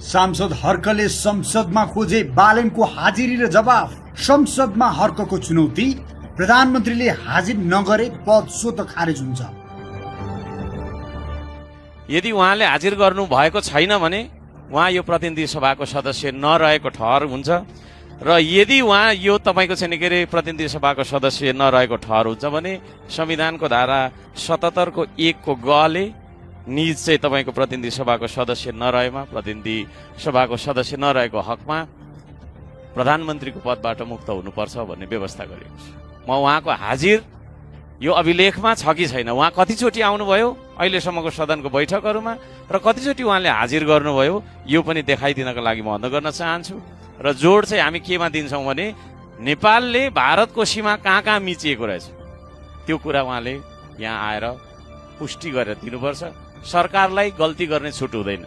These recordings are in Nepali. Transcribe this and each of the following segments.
सांसद हर्कले संसदमा खोजे बालेनको हाजिरी र जवाफ। संसदमा हर्कको चुनौती, प्रधानमन्त्रीले हाजिर नगरे पद स्वतः खारेज हुन्छ। यदि उहाँले हाजिर गर्नु भएको छैन भने उहाँ यो प्रतिनिधि सभाको सदस्य नरहेको ठहर हुन्छ र यदि उहाँ यो तपाईको चाहिँ के अरे प्रतिनिधि सभाको सदस्य नरहेको ठहर हुन्छ भने संविधानको धारा 77 को 1 को गले निज चाहिँ तपाईको प्रतिनिधि सभाको सदस्य नरहेमा प्रतिनिधि सभाको सदस्य नरहेको हकमा प्रधानमन्त्रीको पदबाट मुक्त हुनुपर्छ भन्ने व्यवस्था गरिएको छ। म उहाँको हाजिर यो अभिलेखमा छ कि छैन, उहाँ कतिचोटि आउनुभयो अहिलेसम्मको सदनको बैठकहरूमा र कतिचोटि उहाँले हाजिर गर्नुभयो यो पनि देखाइदिनको लागि म अनुरोध गर्न चाहन्छु। र जोड चाहिँ हामी केमा दिन्छौँ भने नेपालले भारतको सीमा कहाँ कहाँ मिचिएको रहेछ त्यो कुरा उहाँले यहाँ आएर पुष्टि गरेर दिनुपर्छ। सरकारलाई गल्ती गर्ने छुट हुँदैन।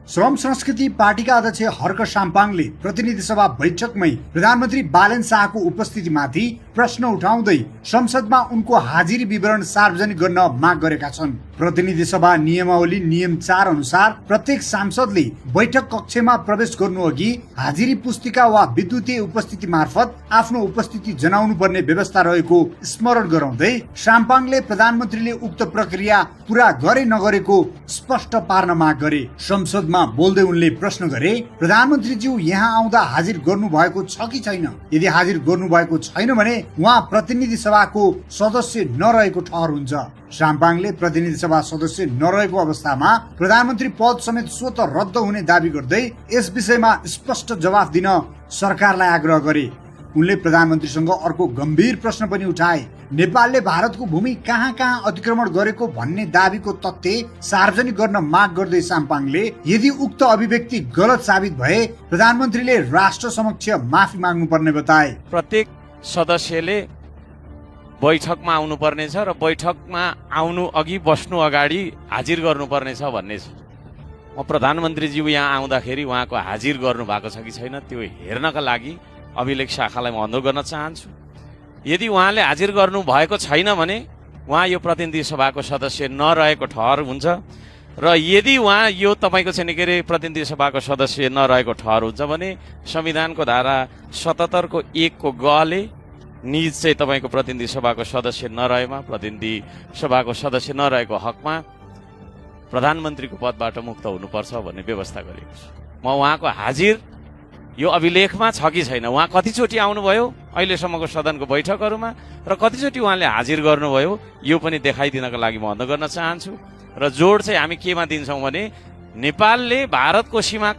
श्रम संस्कृति पार्टीका अध्यक्ष हर्क साम्पाङले प्रतिनिधि सभा बैठकमै प्रधानमन्त्री बालेन शाहको उपस्थितिमाथि प्रश्न उठाउँदै संसदमा उनको हाजिरी विवरण सार्वजनिक गर्न माग गरेका छन्। प्रतिनिधि सभा नियमावली नियम 4 अनुसार प्रत्येक सांसदले बैठक कक्षमा प्रवेश गर्नु अघि हाजिरी पुस्तिका वा विद्युतीय उपस्थिति मार्फत आफ्नो उपस्थिति जनाउनु पर्ने व्यवस्था रहेको स्मरण गराउँदै साम्पाङले प्रधानमन्त्रीले उक्त प्रक्रिया पूरा गरे नगरेको स्पष्ट पार्न माग गरे। संसदमा बोल्दै उनले प्रश्न गरे, प्रधानमन्त्रीज्यू यहाँ आउँदा हाजिर गर्नु भएको छ कि छैन? यदि हाजिर गर्नु भएको छैन भने उहाँ प्रतिनिधि सभाको सदस्य नरहेको ठहर हुन्छ। साम्पाङले प्रतिनिधि सभा सदस्य नरहेको अवस्थामा प्रधानमन्त्री पद समेत स्वतः रद्द हुने दावी गर्दै यस विषयमा स्पष्ट जवाफ दिन सरकारलाई आग्रह गरे। उनले प्रधानमन्त्रीसँग अर्को गम्भीर प्रश्न पनि उठाए। नेपालले भारतको भूमि कहाँ कहाँ अतिक्रमण गरेको भन्ने दावीको तथ्य सार्वजनिक गर्न माग गर्दै साम्पाङले यदि उक्त अभिव्यक्ति गलत साबित भए प्रधानमन्त्रीले राष्ट्र समक्ष माफी माग्नु पर्ने बताए। प्रत्येक सदस्यले बैठकमा आउनु पर्नेछ र बैठकमा आउनु अघि बस्नु अगाडि हाजिर गर्नुपर्नेछ भन्ने छ। म प्रधानमन्त्रीज्यू यहाँ आउँदाखेरि उहाँको हाजिर गर्नु भएको छ कि छैन त्यो हेर्नका लागि अभिलेख शाखालाई म अनुरोध गर्न चाहन्छु। यदि उहाँले हाजिर गर्नु भएको छैन भने उहाँ यो प्रतिनिधि सभाको सदस्य नरहेको ठहर हुन्छ र यदि उहाँ यो तपाईको चाहिँ के अरे प्रतिनिधि सभाको सदस्य नरहेको ठहर हुन्छ भने संविधानको धारा 77 को 1 को गले निज चाहिँ तपाईको प्रतिनिधि सभाको सदस्य नरहेमा प्रतिनिधि सभाको सदस्य नरहेको हकमा प्रधानमन्त्रीको पदबाट मुक्त हुनुपर्छ भन्ने व्यवस्था गरिएको छ। म उहाँको हाजिर यो अभिलेखमा छ कि छैन, उहाँ कतिचोटि आउनुभयो अहिलेसम्मको सदनको बैठकहरूमा र कतिचोटि उहाँले हाजिर गर्नुभयो यो पनि देखाइदिनको लागि म अनुरोध गर्न चाहन्छु। र जोड चाहिँ हामी केमा दिन्छौँ भने नेपालले भारतको सीमा